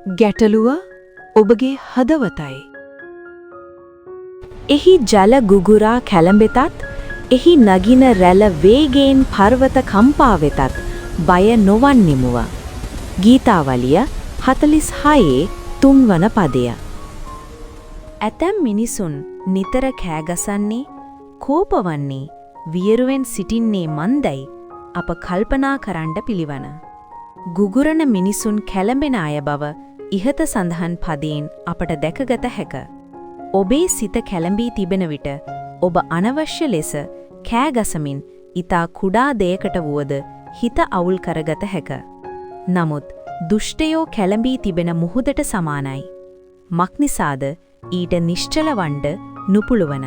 ගැටලුව ඔබගේ හදවතයි. එහි ජල ගුගුරා කැළඹෙතත්, එහි නගින රැළ වේගයෙන් පර්වත කම්පා වෙතත් බය නොවන්නෙමුව. ගීතාවලිය 46 තුන්වන පදය. ඇතැම් මිනිසුන් නිතර කෑගසන්නේ, කෝපවන්නේ, වියරුවෙන් සිටින්නේ මන්දැයි අප කල්පනා කරන්න පිළිවන. ගුගුරන මිනිසුන් කැළඹෙන අය බව ඉහත සඳහන් පදයෙන් අපට දැකගත හැක. ඔබේ සිත කැළඹී තිබෙන විට ඔබ අනවශ්‍ය ලෙස කෑගසමින් ඉතා කුඩා දෙයකට වුවද හිත අවුල් කරගත හැක. නමුත් දුෂ්ටයෝ කැළඹී තිබෙන මුහුදට සමානයි. මක්නිසාද ඊට නිශ්චල වන්ඩ නුපුළුවන.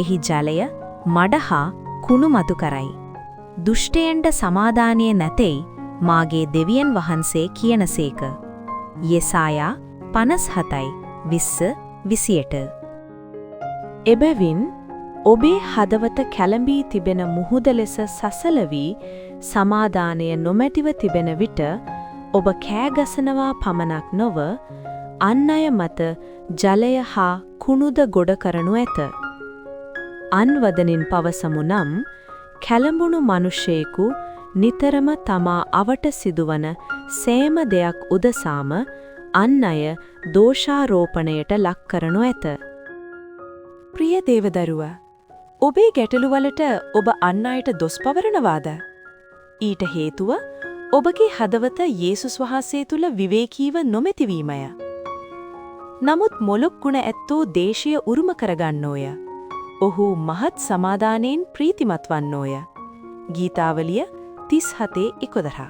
එහි ජලය මඩ හා කුණු මතු කරයි. දුෂ්ටයන්ට සමාදානය නැතෙයි මාගේ දෙවියන් වහන්සේ කියනසේක. යෙසායා 57යි 20 28. එබැවින් ඔබේ හදවත කැළඹී තිබෙන මුහුද ලෙස සසල වී සමාදානය නොමැතිව තිබෙන විට ඔබ කෑගසනවා පමණක් නොව අන් අය මත ජලය හා කුණුද ගොඩ කරනු ඇත. අන් වදනින් පවසමු නම්, කැළඹුණු මනුෂ්‍යයෙකු නිතරම තමා අවට සිදුවන සෑම දෙයක් උදෙසාම අන් අය දෝෂාරෝපණයට ලක් කරනු ඇත. ප්‍රිය දේවදරුවා, ඔබේ ගැටලුවලට ඔබ අන් අයට දොස් පවරනවාද? ඊට හේතුව ඔබගේ හදවත යේසුස් වහන්සේ තුල විවේකීව නොමැතිවීමය. නමුත් මොලොක් ගුණ ඇත්තෝ දේශය උරුම කරගන්නෝය. ඔහු මහත් සමාදානයෙන් ප්‍රීතිමත් වන්නෝය. ගීතාවලිය 37 11.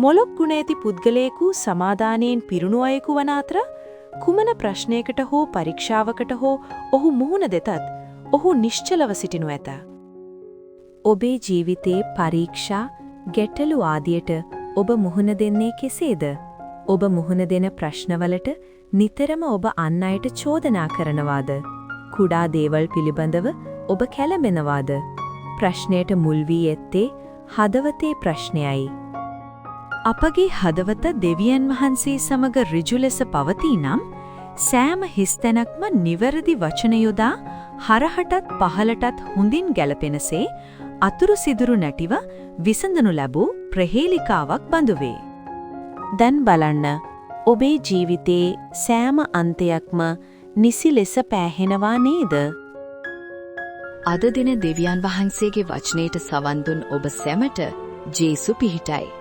මොලොක් ගුණ ඇති පුද්ගලයෙකු සමාදානයෙන් පිරුණු අයෙකු වන අතර, කුමන ප්‍රශ්නයකට හෝ පරීක්ෂාවකට හෝ ඔහු මුහුණ දෙතත් ඔහු නිශ්චලව සිටිනු ඇත. ඔබේ ජීවිතයේ පරීක්ෂා, ගැටලු ආදියට ඔබ මුහුණ දෙන්නේ කෙසේද? ඔබ මුහුණ දෙන ප්‍රශ්නවලට නිතරම ඔබ අන් අයට චෝදනා කරනවාද? කුඩා දේවල් පිළිබඳව ඔබ කැළඹෙනවාද? ප්‍රශ්නයට මුල් වී ඇත්තේ හදවතේ ප්‍රශ්නයයි. අපගේ හදවත දෙවියන් වහන්සේ සමග ඍජු ලෙස පවතී නම්, සෑම හිස්තැනක්ම නිවැරදි වචන යොදා හරහටත් පහලටත් හොඳින් ගැලපෙනසේ අතුරු සිදුරු නැතිව විසඳනු ලැබූ ප්‍රහේලිකාවක් බඳු වේ. දැන් බලන්න, ඔබේ ජීවිතයේ සෑම අන්තයක්ම නිසි ලෙස පෑහෙනවා නේද? අද දින දෙවියන් වහන්සේගේ වචනයට සවන් දුන් ඔබ සැමට ජේසු පිහිටයි.